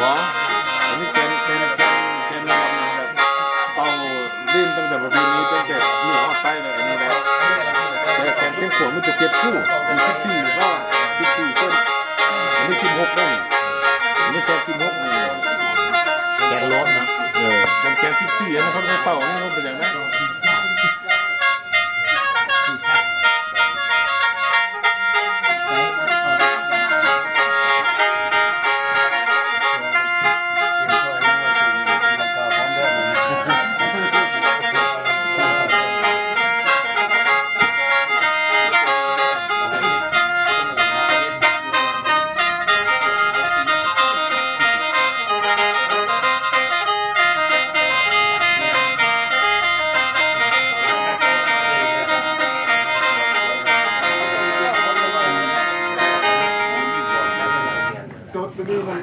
ບໍ່ ອັນນີ້ແຄນ ແຄນ ແຄນ ແຄນລອງນະ ແບບເປົ່າຫຼິ້ນຕັ້ງແຕ່ປະເພນີ ຕັ້ງແຕ່ເໜືອຮອດໃຕ້ເລີຍ ອັນນີ້ແຫຼະ ແຕ່ແຄນຊຽງຂວາງມີແຕ່ເຈັດຄູ່ ມີສິບສີ່ ກໍສິບສີ່ເສັ້ນ ອັນນີ້ສິບຫົກເດ້ ອັນນີ້ແຄນສິບຫົກນີ້ ແຄນລອງນະ ເອີ ຄັນແຄນສິບສີ່ ອັນນັ້ນເຂົາເຈົ້າເປົ່າ ອັນນີ້ມັນເປັນຫຍັງນະ?